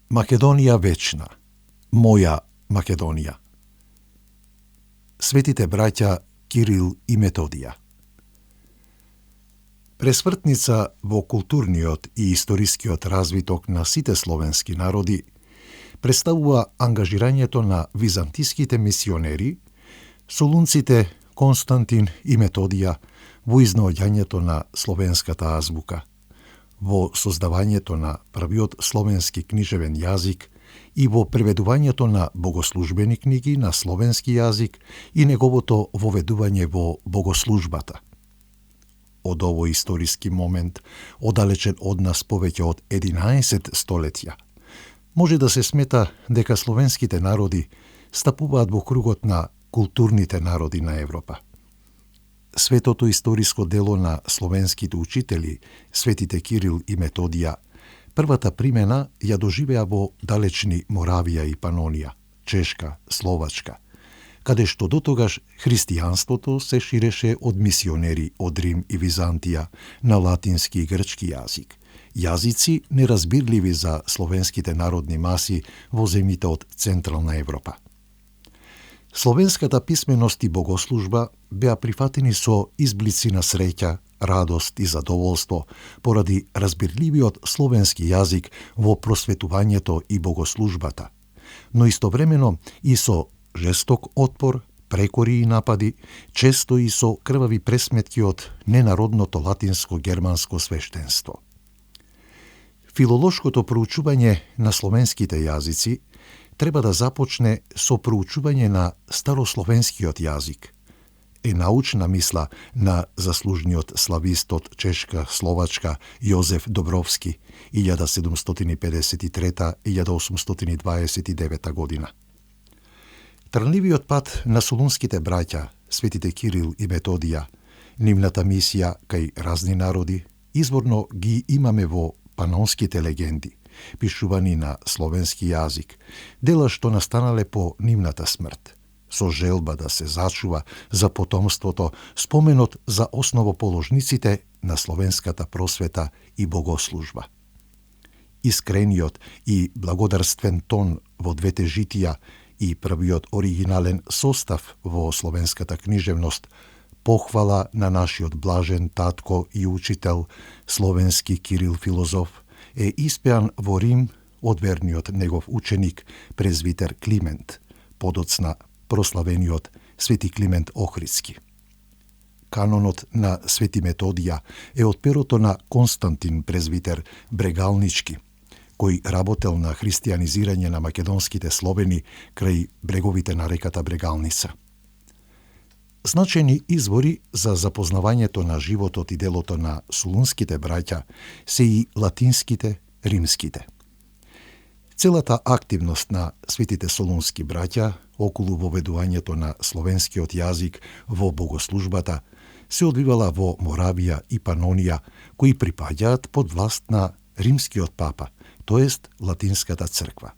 Македонија вечна, моја Македонија. Светите браќа Кирил и Методија. Пресвртница во културниот и историскиот развиток на сите словенски народи представува ангажирањето на византиските мисионери, солунците Константин и Методија во изнаоѓањето на словенската азбука, во создавањето на првиот словенски книжевен јазик и во преведувањето на богослужбени книги на словенски јазик и неговото воведување во богослужбата. Од овој историски момент, оддалечен од нас повеќе од 11 столетја, може да се смета дека словенските народи стапуваат во кругот на културните народи на Европа. Светото историско дело на словенските учители, светите Кирил и Методија, првата примена ја доживеа во далечни Моравија и Панонија, Чешка, Словачка, каде што дотогаш христијанството се ширеше од мисионери од Рим и Византија на латински и грчки јазик, јазици неразбирливи за словенските народни маси во земјите од Централна Европа. Словенската писменост и богослужба беа прифатени со изблици на среќа, радост и задоволство поради разбирливиот словенски јазик во просветувањето и богослужбата, но истовремено и со жесток отпор, прекори и напади, често и со крвави пресметки од ненародното латинско-германско свештенство. Филолошкото проучување на словенските јазици треба да започне со проучување на старословенскиот јазик. Е научна мисла на заслужниот славист од Чешка, Словачка Јозеф Добровски 1753-1829 година. Трнливиот пат на солунските браќа, светите Кирил и Методија, нивната мисија кај разни народи, изворно ги имаме во панонските легенди, пишувани на словенски јазик, дела што настанале по нивната смрт, со желба да се зачува за потомството споменот за основоположниците на словенската просвета и богослужба. Искрениот и благодарствен тон во двете житија и првиот оригинален состав во словенската книжевност, похвала на нашиот блажен татко и учител, словенски Кирил филозоф, е испеан во Рим од верниот негов ученик, презвитер Климент, подоцна прославениот свети Климент Охридски. Канонот на свети Методија е од перото на Константин презвитер Брегалнички, кој работел на христијанизирање на македонските словени крај бреговите на реката Брегалница. Значени извори за запознавањето на животот и делото на солунските браќа се и латинските, римските. Целата активност на светите солунски браќа околу воведувањето на словенскиот јазик во богослужбата се одвивала во Моравија и Панонија, кои припаѓаат под власт на римскиот папа, тоест латинската црква.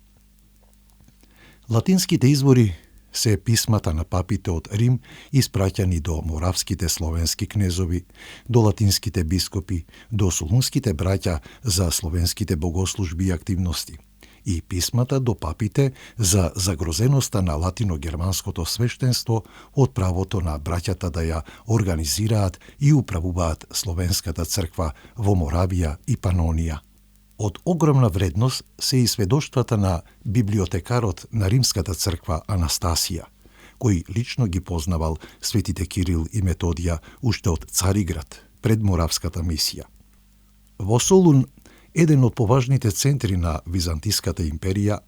Латинските извори се писмата на папите од Рим испраќани до моравските словенски кнезови, до латинските бископи, до солунските браќа за словенските богослужби и активности, и писмата до папите за загрозеноста на латино-германското свештенство од правото на браќата да ја организираат и управуваат словенската црква во Моравија и Панонија. Од огромна вредност се и сведоштвата на библиотекарот на Римската црква Анастасија, кој лично ги познавал светите Кирил и Методија уште од Цариград, пред Моравската мисија. Во Солун, еден од поважните центри на Византиската империја,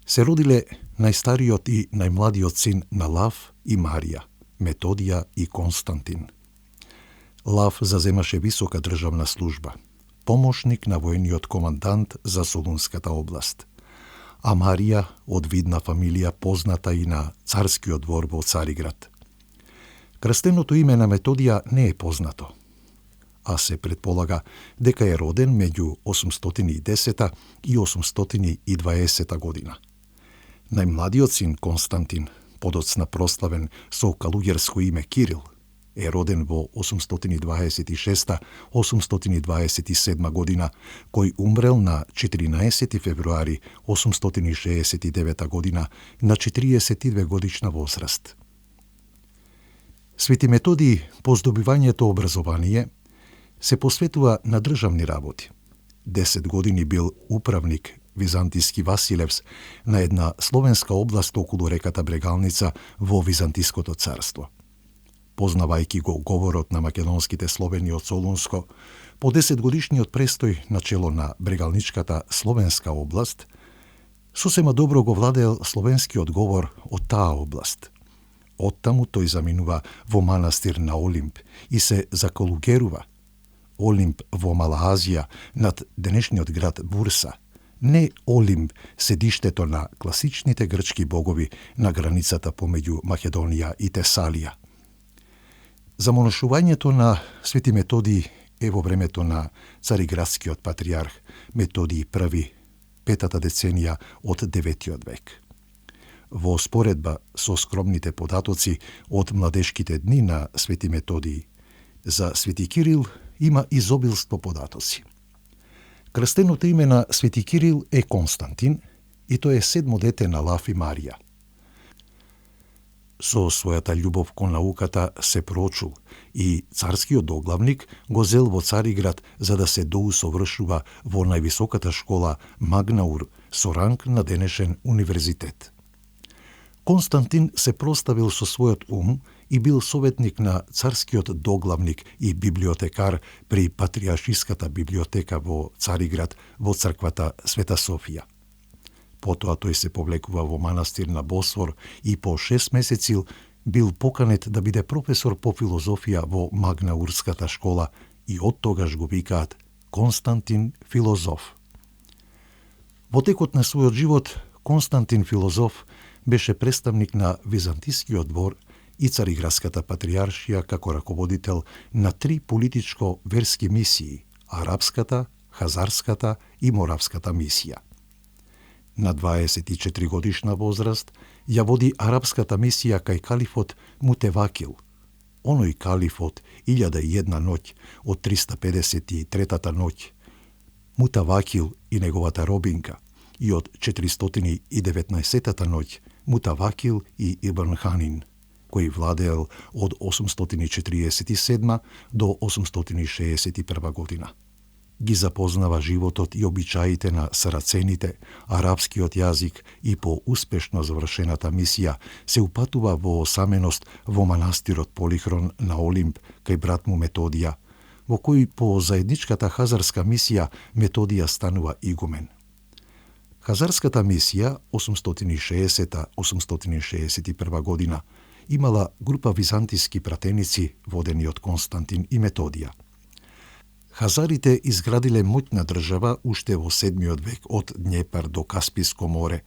се родиле најстариот и најмладиот син на Лав и Марија, Методија и Константин. Лав заземаше висока државна служба, помошник на војниот командант за Солунската област, а Марија од видна фамилија позната и на царскиот двор во Цариград. Крстеното име на Методија не е познато, а се предполага дека е роден меѓу 810 и 820 година. Најмладиот син Константин, подоцна прославен со калуѓерско име Кирил, е роден во 826-827 година, кој умрел на 14 февруари 869 година на 42 годишна возраст. Свети Методий по здобивањето образование се посветува на државни работи. 10 години бил управник Византиски Василевс на една словенска област околу реката Брегалница во Византиското царство. Познавајќи го говорот на македонските словени од Солунско, по 10 годишниот престој на чело на Брегалничката словенска област, сосема добро го владеел словенскиот говор од таа област. Оттаму тој заминува во манастир на Олимп и се заколугерува. Олимп во Мала Азија над денешниот град Бурса, не Олимп седиштето на класичните грчки богови на границата помеѓу Македонија и Тесалија. Замоношувањето на Свети Методий е во времето на цариградскиот патриарх Методий I, петата деценија од 9 век. Во споредба со скромните податоци од младешките дни на Свети Методий, за Свети Кирил има изобилство податоци. Крстеното име на Свети Кирил е Константин и тој е седмо дете на Лав и Марија. Со својата љубов кон науката се проучул и царскиот доглавник го зел во Цариград за да се доусовршува во највисоката школа Магнаур со ранг на денешен универзитет. Константин се проставил со својот ум и бил советник на царскиот доглавник и библиотекар при Патриаршиската библиотека во Цариград во црквата Света Софија. Потоа тој се повлекува во манастир на Босфор и по 6 месеци бил поканет да биде професор по филозофија во Магнаурската школа и од тогаш го викаат Константин филозоф. Во текот на својот живот Константин филозоф беше представник на Византискиот двор и Цариградската патриаршија како раководител на 3 политичко-верски мисии – арапската, хазарската и моравската мисија. На 24 годишна возраст ја води арапската мисија кај калифот Мутевакил. Оној калифот 1001 ноќ од 353-та ноќ, Мутавакил и неговата робинка, и од 419-та ноќ Мутавакил и Ибн Ханин, кој владеел од 847 до 861 година. Ги запознава животот и обичаите на сарацените, арапскиот јазик и по успешно завршената мисија се упатува во осаменост во манастирот Полихрон на Олимп кај брат му Методија, во кој по заедничката хазарска мисија Методија станува игумен. Хазарската мисија 860-861 година имала група византиски пратеници водени од Константин и Методија. Хазарите изградиле моќна држава уште во 7 век од Днепар до Касписко море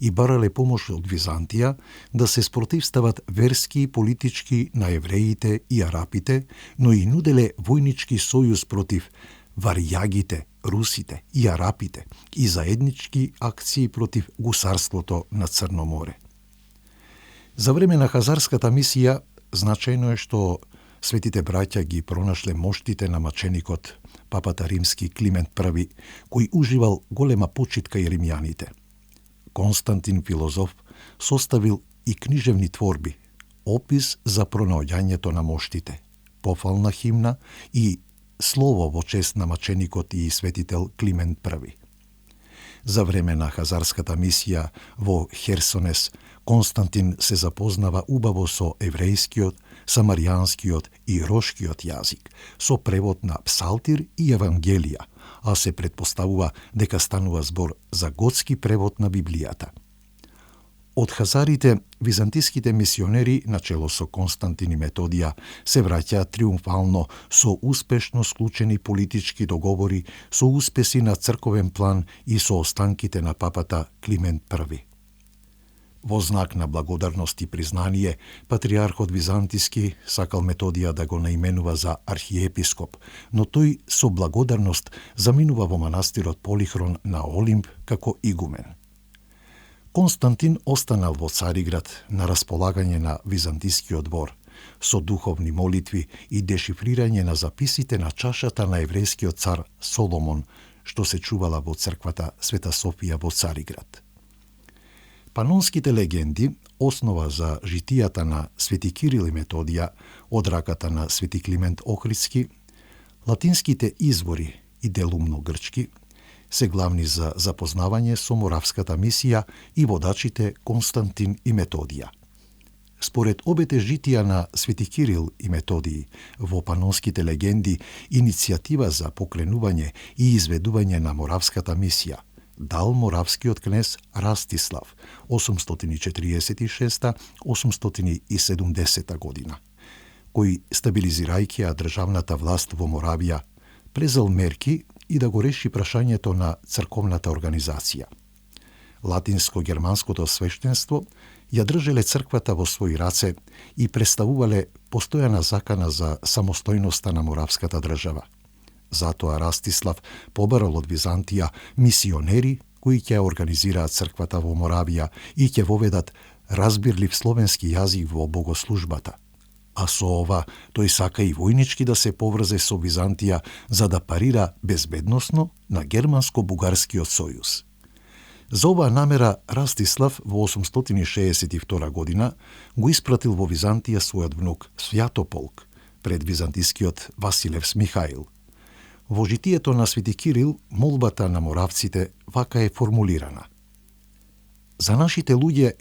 и барале помош од Византија да се спротивстават верски и политички на евреите и арапите, но и нуделе војнички сојуз против варјагите, русите и арапите и заеднички акции против гусарството на Црно море. За време на хазарската мисија значајно е што светите браќа ги пронашле моштите на маченикот, папата римски Климент I, кој уживал голема почит кај римјаните. Константин филозоф составил и книжевни творби, опис за пронаоѓањето на моштите, пофална химна и слово во чест на маченикот и светител Климент I. За време на хазарската мисија во Херсонес, Константин се запознава убаво со еврејскиот, самаријанскиот и рошкиот јазик, со превод на псалтир и евангелија, а се предпоставува дека станува збор за готски превод на Библијата. Од хазарите, византиските мисионери, начело со Константин и Методија, се враќаат триумфално со успешно склучени политички договори, со успеси на црковен план и со останките на папата Климент I. Во знак на благодарност и признание, патриархот Византиски сакал Методија да го наименува за архиепископ, но тој со благодарност заминува во манастирот Полихрон на Олимп како игумен. Константин останал во Цариград на располагање на Византискиот двор, со духовни молитви и дешифрирање на записите на чашата на еврејскиот цар Соломон, што се чувала во црквата Света Софија во Цариград. Панонските легенди, основа за житијата на Свети Кирил и Методија од раката на Свети Климент Охридски, латинските извори и делумно грчки, се главни за запознавање со моравската мисија и водачите Константин и Методија. Според обете житија на Свети Кирил и Методии, во панонските легенди, иницијатива за покренување и изведување на моравската мисија дал моравскиот кнез Растислав 846-870 година, кој, стабилизирајќи ја државната власт во Моравија, презел мерки и да го реши прашањето на црковната организација. Латинско-германското свештенство ја држеле црквата во своји раце и представувале постојана закана за самостојноста на моравската држава. Затоа Растислав побарал од Византија мисионери кои ќе организираат црквата во Моравија и ќе воведат разбирлив словенски јазик во богослужбата. А со ова, тој сака и војнички да се поврзе со Византија за да парира безбедносно на Германско-Бугарскиот сојуз. За оваа намера Растислав во 862 година го испратил во Византија својот внук Свјатополк пред византискиот Василевс Михаил. Во житието на Свети Кирил, молбата на моравците вака е формулирана. За нашите луѓе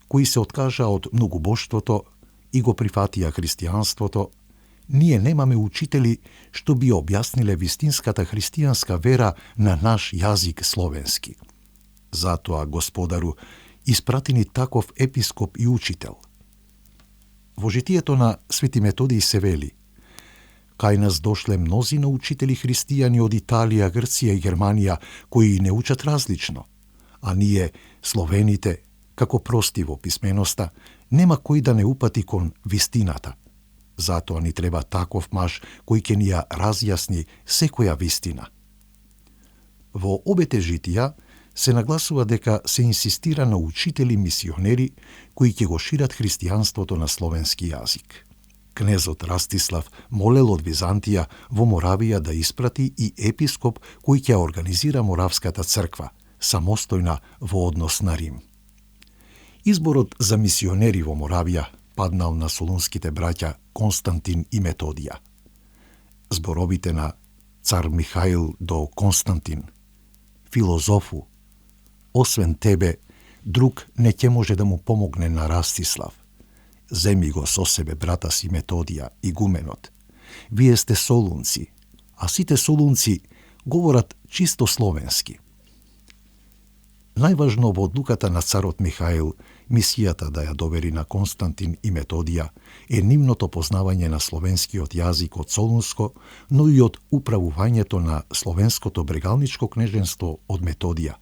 кои се откажаа од многобожството и го прифатија христијанството, ние немаме учители што би објасниле вистинската христијанска вера на наш јазик словенски. Затоа, Господару, испрати ни таков епископ и учител. Во житието на Свети Методиј се вели: кај нас дошле мнози научители христијани од Италија, Грција и Германија, кои не учат различно, а ние, словените, како прости во писменоста, нема кој да не упати кон вистината. Затоа ни треба таков маж кој ќе ни ја разјасни секоја вистина. Во обете житија се нагласува дека се инсистира на учители мисионери кои ќе го шират христијанството на словенски јазик. Кнезот Растислав молел од Византија во Моравија да испрати и епископ кој ќе организира Моравската црква, самостојна во однос на Рим. Изборот за мисионери во Моравија паднал на солунските браќа Константин и Методија. Зборовите на цар Михаил до Константин: филозофу, освен тебе, друг не ќе може да му помогне на Растислав. Земи го со себе брата си Методија, игуменот. Вие сте солунци, а сите солунци говорат чисто словенски. Најважно во одлуката на царот Михаил, мисијата да ја довери на Константин и Методија, е нивното познавање на словенскиот јазик од Солунско, но и од управувањето на словенското брегалничко кнеженство од Методија,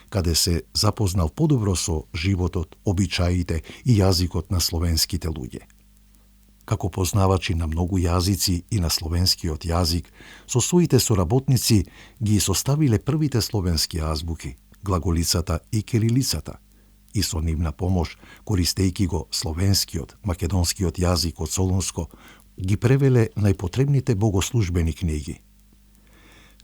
каде се запознал подобро со животот, обичаите и јазикот на словенските луѓе. Како познавачи на многу јазици и на словенскиот јазик, со своите соработници ги составиле првите словенски азбуки, глаголицата и кирилицата, и со нивна помош, користејќи го словенскиот, македонскиот јазик од Солунско, ги превеле најпотребните богослужбени книги.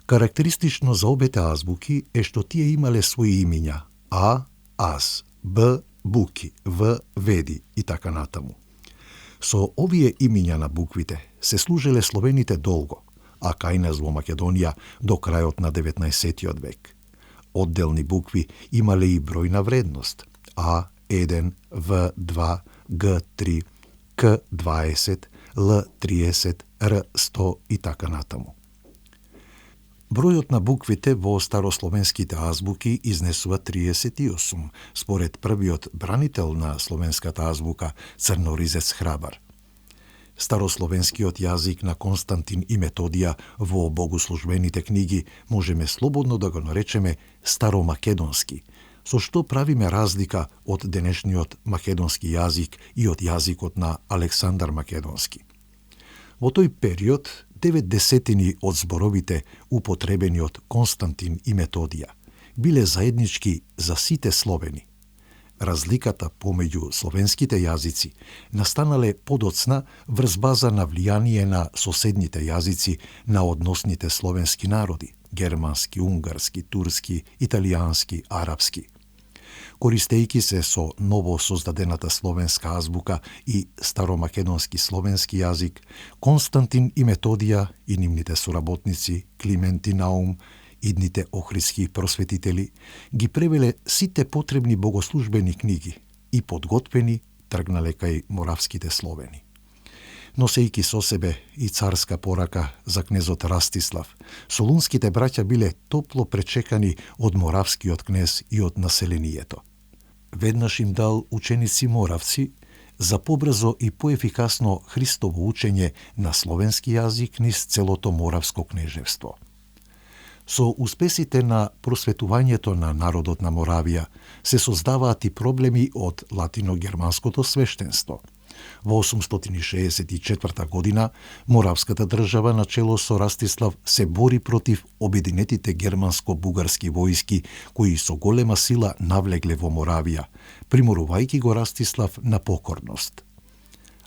Карактеристично за обете азбуки е што тие имале своји имиња: А, Аз, Б, Буки, В, Веди и така натаму. Со овие имиња на буквите се служеле словените долго, а кај нас во Македонија до крајот на 19. век. Одделни букви имале и бројна вредност: А1, В2, Г3, К20, Л30, Р100 и така натаму. Бројот на буквите во старословенските азбуки изнесува 38, според првиот бранител на словенската азбука, Црноризец Храбар. Старословенскиот јазик на Константин и Методија во богослужбените книги можеме слободно да го наречеме старомакедонски, со што правиме разлика од денешниот македонски јазик и од јазикот на Александар Македонски. Во тој период 90% од зборовите употребени од Константин и Методија биле заеднички за сите словени. Разликата помеѓу словенските јазици настанале подоцна врз база на влијание на соседните јазици на односните словенски народи – германски, унгарски, турски, италијански, арапски. Користејќи се со ново создадената словенска азбука и старомакедонски словенски јазик, Константин и Методија и нивните соработници Климент и Наум, идните охридски просветители, ги превеле сите потребни богослужбени книги и подготвени тргнале кај моравските словени. Носејќи со себе и царска порака за кнезот Растислав, солунските браќа биле топло пречекани од моравскиот кнез и од населението. Веднаш им дал ученици моравци за побрзо и поефикасно Христово учење на словенски јазик низ целото моравско кнежевство. Со успесите на просветувањето на народот на Моравија се создаваат и проблеми од латино-германското свештенство. Во 864 година Моравската држава на чело со Растислав се бори против обединетите германско-бугарски војски кои со голема сила навлегле во Моравија, приморувајќи го Растислав на покорност.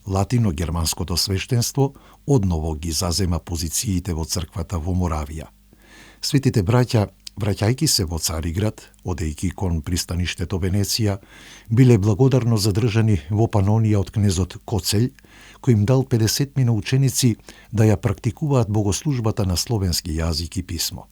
Латино-германското свештенство одново ги зазема позициите во црквата во Моравија. Светите браќа, враќајќи се во Цариград, одејќи кон пристаништето Венеција, биле благодарно задржани во Панонија од кнезот Коцелј, кој им дал 50 мина ученици да ја практикуваат богослужбата на словенски јазик и писмо.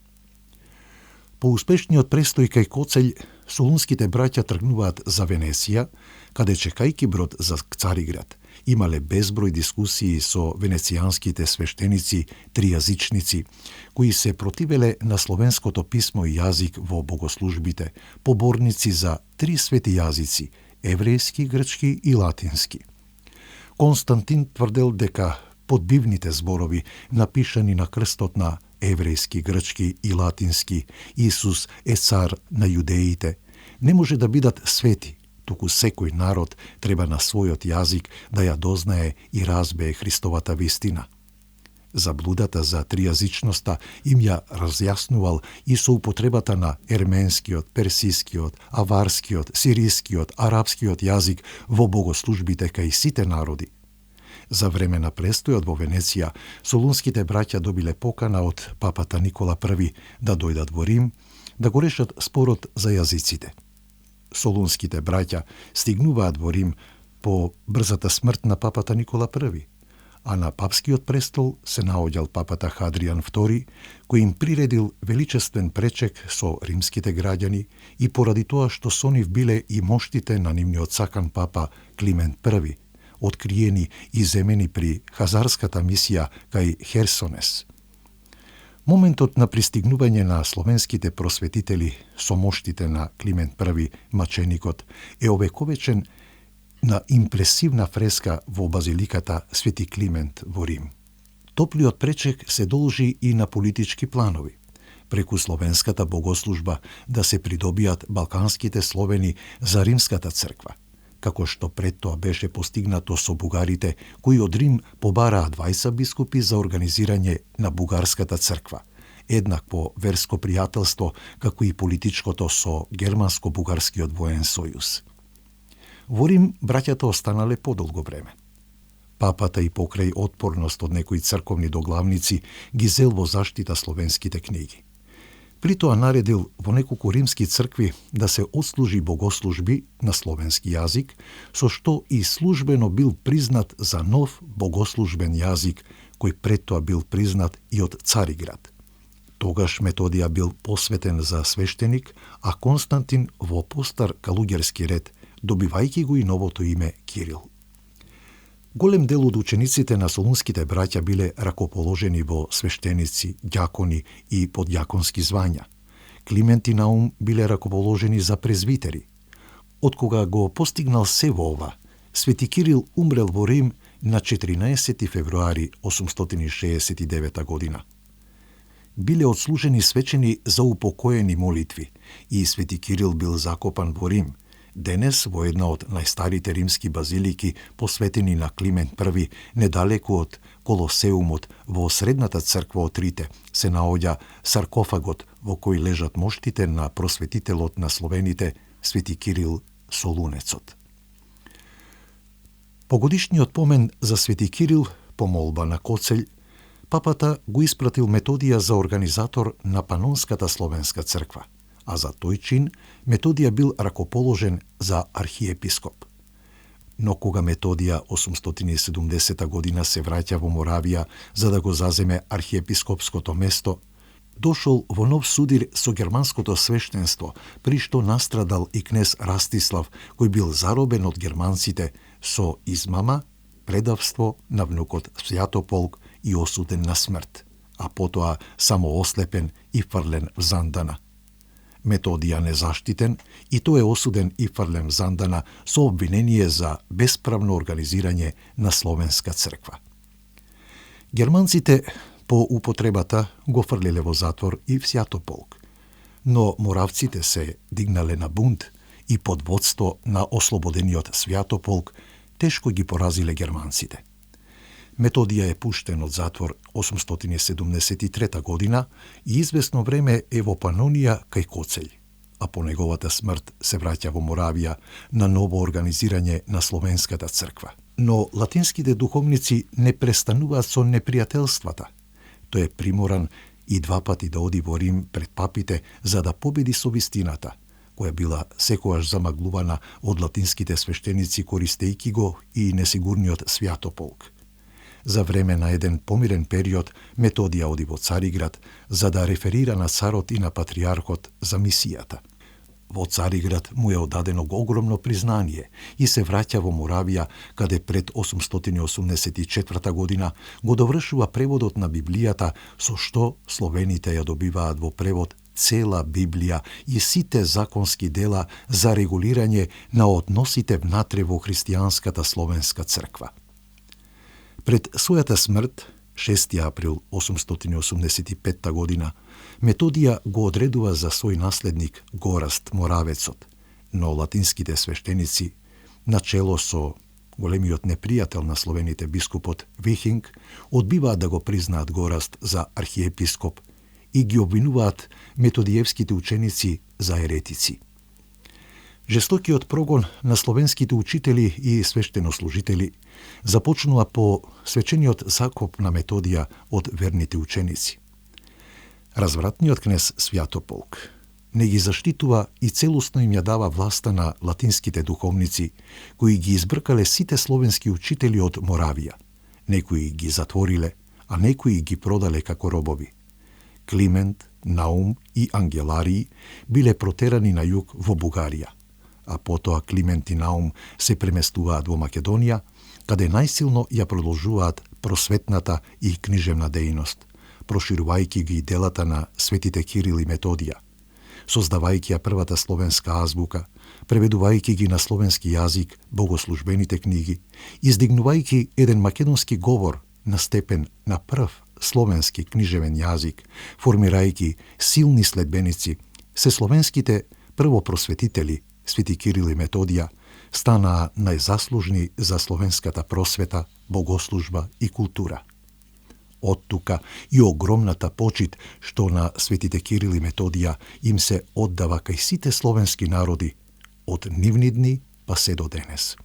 По успешниот престој кај Коцелј, солунските браќа тргнуваат за Венеција, каде чекајќи брод за Цариград, имале безброј дискусии со венецијанските свештеници, тријазичници, кои се противеле на словенското писмо и јазик во богослужбите, поборници за 3 свети јазици – еврејски, грчки и латински. Константин тврдел дека подбивните зборови, напишани на крстот на еврејски, грчки и латински «Исус е цар на јудеите», не може да бидат свети, туку секој народ треба на својот јазик да ја дознае и разбее Христовата вистина. Заблудата за тријазичноста им ја разјаснувал и со употребата на ерменскиот, персискиот, аварскиот, сирискиот, арапскиот јазик во богослужбите кај сите народи. За време на престојот во Венеција, солунските браќа добиле покана од папата Никола I да дојдат во Рим, да го решат спорот за јазиците. Солунските браќа стигнуваат во Рим по брзата смрт на папата Никола I, а на папскиот престол се наоѓал папата Хадријан II, кој им приредил величествен пречек со римските граѓани и поради тоа што со нив биле и моштите на нивниот сакан папа Климент I, откриени и земени при хазарската мисија кај Херсонес. Моментот на пристигнување на словенските просветители со моштите на Климент I, маченикот, е овековечен на импресивна фреска во базиликата Свети Климент во Рим. Топлиот пречек се должи и на политички планови. Преку словенската богослужба да се придобијат балканските словени за Римската црква, како што пред тоа беше постигнато со бугарите, кои од Рим побараа 20 бискупи за организирање на бугарската црква, еднакво верско пријателство како и политичкото со германско-бугарскиот воен сојуз. Во Рим браќата останале подолго време. Папата и покрај отпорност од некои црковни доглавници ги зел во заштита словенските книги. При тоа наредил во неколку римски цркви да се отслужи богослужби на словенски јазик, со што и службено бил признат за нов богослужбен јазик, кој пред тоа бил признат и од Цариград. Тогаш Методија бил посветен за свештеник, а Константин во постар калуѓерски ред, добивајќи го и новото име Кирил. Голем дел од учениците на солунските браќа биле ракоположени во свештеници, ѓакони и подјаконски звања. Климент и Наум биле ракоположени за презвитери. Откога го постигнал се во ова, Свети Кирил умрел во Рим на 14 февруари 869 година. Биле отслужени свечени за упокоени молитви и Свети Кирил бил закопан во Рим, денес во една од најстарите римски базилики посветени на Климент I, недалеку од Колосеумот во средната црква од Рите, се наоѓа саркофагот во кој лежат моштите на просветителот на словените Свети Кирил Солунецот. Погодишниот помен за Свети Кирил, по молба на Коцелј, папата го испратил Методија за организатор на Панонската Словенска црква, а за тој чин Методија бил ракоположен за архиепископ. Но кога Методија 870 година се враќа во Моравија за да го заземе архиепископското место, дошол во нов судир со германското свештенство, при што настрадал и кнез Растислав, кој бил заробен од германците со измама, предавство на внукот Свјатополк и осуден на смрт, а потоа само ослепен и фрлен в Зандана. Методија незаштитен и тој е осуден и фрлен в Зандана со обвинение за бесправно организирање на Словенска црква. Германците по употребата го фрлиле во затвор и Свјатополк, но моравците се дигнале на бунт и под водство на ослободениот Свјатополк тешко ги поразиле германците. Методија е пуштен од затвор 873 година и известно време е во Панонија кај Коцелј, а по неговата смрт се враќа во Моравија на ново организирање на Словенската црква. Но латинските духовници не престануваат со непријателствата. Тој е приморан и два пати да оди во Рим пред папите за да победи со вистината, која била секогаш замаглувана од латинските свештеници користејки го и несигурниот Свјатополк. За време на еден помирен период Методија оди во Цариград за да реферира на царот и на патриархот за мисијата. Во Цариград му е одадено огромно признание и се враќа во Моравија, каде пред 884 година го довршува преводот на Библијата, со што словените ја добиваат во превод цела Библија и сите законски дела за регулирање на односите внатре во христијанската Словенска црква. Пред својата смрт, 6. април 885 година, Методија го одредува за свој наследник Гораст Моравецот, но латинските свештеници, начело со големиот непријател на словените бискупот Вихинг, одбиваат да го признаат Гораст за архиепископ и ги обвинуваат методиевските ученици за еретици. Жестокиот прогон на словенските учители и свештенослужители започнува по свечениот закоп на Методија од верните ученици. Развратниот кнез Свјатополк не ги заштитува и целосно им ја дава власта на латинските духовници, кои ги избркале сите словенски учители од Моравија. Некои ги затвориле, а некои ги продале како робови. Климент, Наум и Ангеларии биле протерани на југ во Бугарија, а потоа Климент и Наум се преместуваат во Македонија, каде најсилно ја продолжуваат просветната и книжевна дејност, проширувајќи ги делата на светите Кирил и Методија, создавајќи ја првата словенска азбука, преведувајќи ги на словенски јазик богослужбените книги, издигнувајќи еден македонски говор на степен на прв словенски книжевен јазик, формирајќи силни следбеници, се словенските првопросветители Свети Кирил и Методија станаа најзаслужни за словенската просвета, богослужба и култура. Од тука и огромната почит што на Светите Кирил и Методија им се оддава кај сите словенски народи, од нивни дни па се до денес.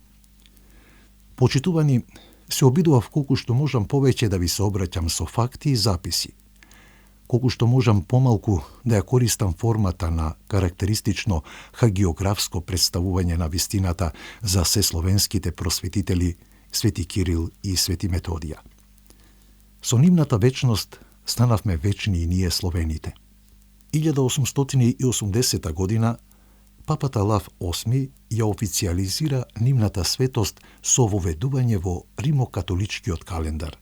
Почитувани, се обидував колку што можам повеќе да ви се обраќам со факти и записи, колку што можам помалку да ја користам формата на карактеристично хагиографско представување на вистината за се словенските просветители Свети Кирил и Свети Методија. Со нивната вечност станавме вечни и ние словените. 1880 година папата Лав VIII ја официализира нивната светост со воведување во римокатоличкиот календар,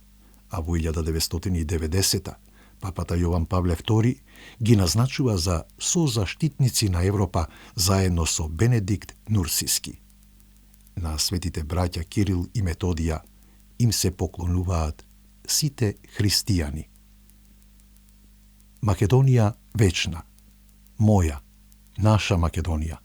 а во 1990 папата Јован Павле II ги назначува за созаштитници на Европа заедно со Бенедикт Нурсиски. На светите браќа Кирил и Методија им се поклонуваат сите христијани. Македонија вечна, моја, наша Македонија.